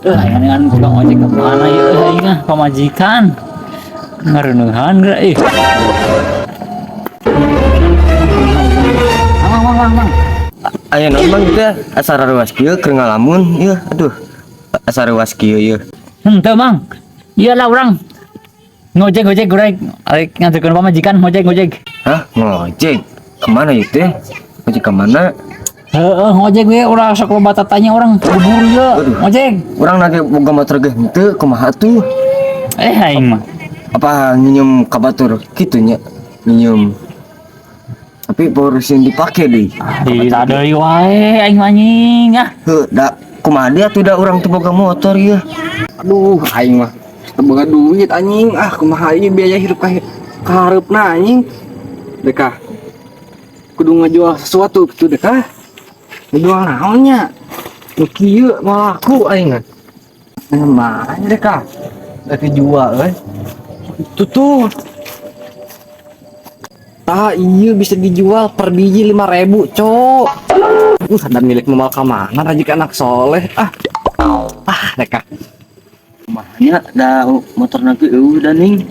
Aing tukang ojek kemana ya aing ah pamajikan. Ngareuneuhan geura ih. Mang, mang, mang, mang. Aya naon, Mang, teh asa rareuwas kieu keur ngalamun ieu? Aduh, asa reuwas kieu ieu. Henteu, Mang. Iyalah urang. Ngojek ngojek urang arek nganterkeun pamajikan ngojek ngojek. Hah, ngojek kemana ieu teh? Ngojek kemana? Heeh, ngojek we urang sok loba tatanya urang buru ieu. Aduh. Ngojek. Urang lagi boga motor ge henteu, kumaha tuh? Eh, aing mah. Apa nginjem ka batur kitu nya? Nginjem, tapi baru sing dipake deui. Di deui wae aing mah anjing ah. Heuh, da kumaha dia tuh, da urang teu boga motor ieu. Aduh, aing mah teu boga duit anjing. Ah, kumaha ieu biaya hirup ka kahareupna anjing. Deka. Kudu ngajual sesuatu gitu deka. Ngajual naon nya? Nu kieu moal laku aing mah. Nah, mana deka? Deka jual euy. Itu tuh. Tah, iya bisa dijual per biji 5.000, cok. Ada milik moal ka mana rajik anak soleh. Ah. Ah, deka. Kumaha nya, da motor nanti euweuh da ning.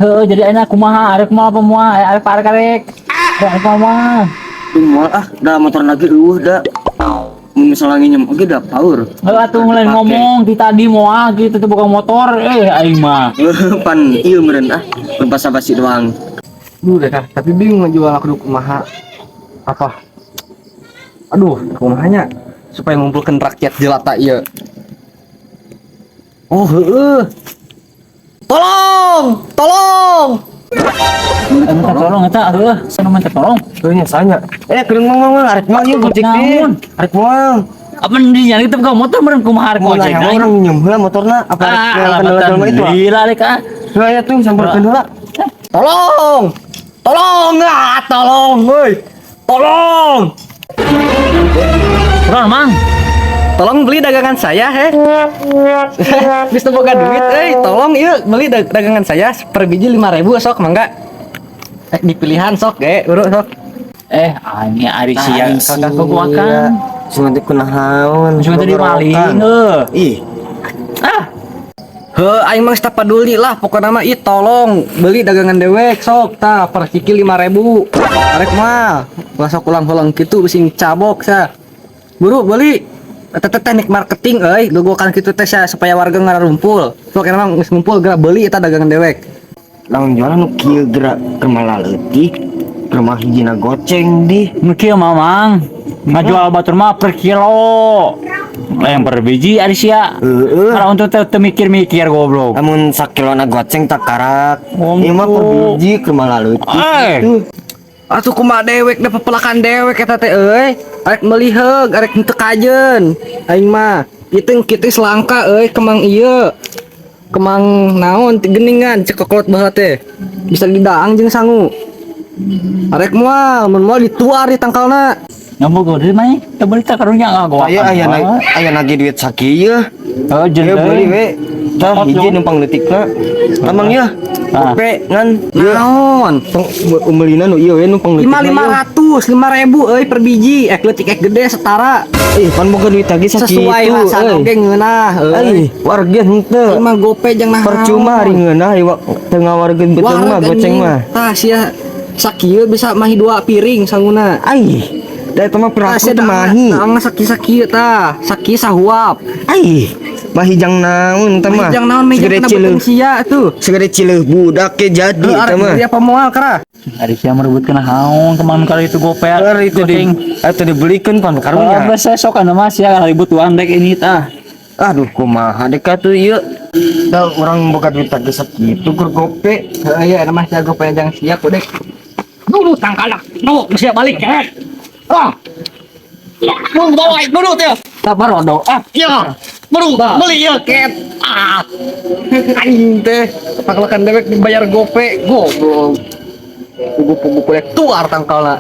Heeh, jadi enak kumaha arek moal apa moal arek arek arek. Arek moal. Duh, moal ah, da motor lagi euweuh, da mun misalnya nginjem oge da paur. Heuh atuh mulai ngomong di tadi moal gitu tuh bukan motor eh aing mah. Pan ieu meureun ah, pan basa-basi doang. Duh, deka, tapi bingung ngejual aku kumaha. Apa? Aduh, kumahanya supaya ngumpulkan rakyat jelata ieu. Oh, heeh. Tolong, tolong. Minta tolong eta heuh, sana minta tolong. Heuh nya sanya. Eh, keur ngomong ngomong arek moal ieu gojek teh. Naon? Arek moal. Apa di nyari teh bukan motor meureun kumaha arek Mau gojek. nanya urang nginjem heula motorna apa arek Ah, kendala jelema itu ah? gila rek ah. Heuh aya tuh samperkeun heula. Tolong. Tolong, ah, tolong, woi. Tolong. Kurang, Mang. Tolong beli dagangan saya, he. Bisa boga duit, eh, tolong ieu beli dagangan saya per biji 5.000 sok mangga. Eh, di pilihan sok, eh, buru sok. Eh, ini ari sia kakak kuakan. Sing nanti kunaon? Cuma tadi maling heuh. Ih, Ah, Heuh, aing mah geus teu peduli lah, pokokna mah ih tolong beli dagangan dewek sok tah per ciki 5.000. Arek mah ulah sok ulang-ulang kitu bising cabok sa. Buru beli. Eta teh teknik marketing euy, gogokan kitu teh sia supaya warga ngararumpul. Sok mah geus ngumpul geura beli eta dagangan dewek. Lamun jualan nu kieu geura keur malah leutik. Keur mah hijina goceng di. Nu kieu mah, Mang. Ngajual batur mah per kilo. Yang per biji ari sia. Heeh. Karena untuk teu teu mikir-mikir goblok. Lamun sakilona goceng tak karak. Oh, Ieu mah per gitu. biji keur malah leutik. Eh. Gitu. Atuh kumaha dewek da pepelakan dewek eta teh euy. Arek meuli heug, arek henteu kajeun. Aing mah kitu kitu selangka euy kemang ieu. Kemang naon ti geuningan cek kokolot baheula teh. Bisa didaang jeung sangu. Arek moal, mun moal dituar di tangkalna. Ngamuk gua dari mana? Teu beli teh karunya ngagoakan. Aya aya aya nagih duit sakieu. Oh, jeung Ya beli we. Tah Cokot hiji dong. Numpang leutikna. Amang ya. Ah. Gope ngan ieu Naon? tong umeulina nu ieu we numpang leutikna. Lima lima ratus, 5.000 euy per biji. Ek leutik ek gede setara. Ih, pan boga duit lagi sakitu Sesuai rasa euy. Oge ngeunah euy. Euy, warga henteu. Lima gope jeung naon. Percuma hari ngeunah ari teu ngawargeun beuteung mah Wareg, goceng anjing. mah. Tah sia sakieu bisa mahi dua piring sanguna. Ai, da eta mah peraku teh mahi. Tah sakieu tah, sakieu sahuap. Ai, mahi jang naon teh mah. Mahi jang naon, mahi jang Segede kena cileuh. beuteung sia tuh. Segede cileuh budak ke jadi Heuh, eta arek mah. beli apa moal kara? Ari sia merebutkeun naon kemana kali itu gope. Keur itu di goceng. Eta dibelikeun pan Oh, karunya. geus sok anu mah sia ribut tuang dek ini tah. Aduh, kumaha dek atuh ieu. Da urang boga duit lagi sakitu keur gope. Heuh, ieu eta mah sia gope jang sia kudek. Dulu tangkalak. Nu, geus balik ket. Ah. Mung bawa dulu teh. Sabar rodo. Ah, iya. Baru beli ya ket. Ah. Anjing teh, tangkalakan dewek dibayar gope, goblok. Pugu-pugu kudek tuar tangkalna.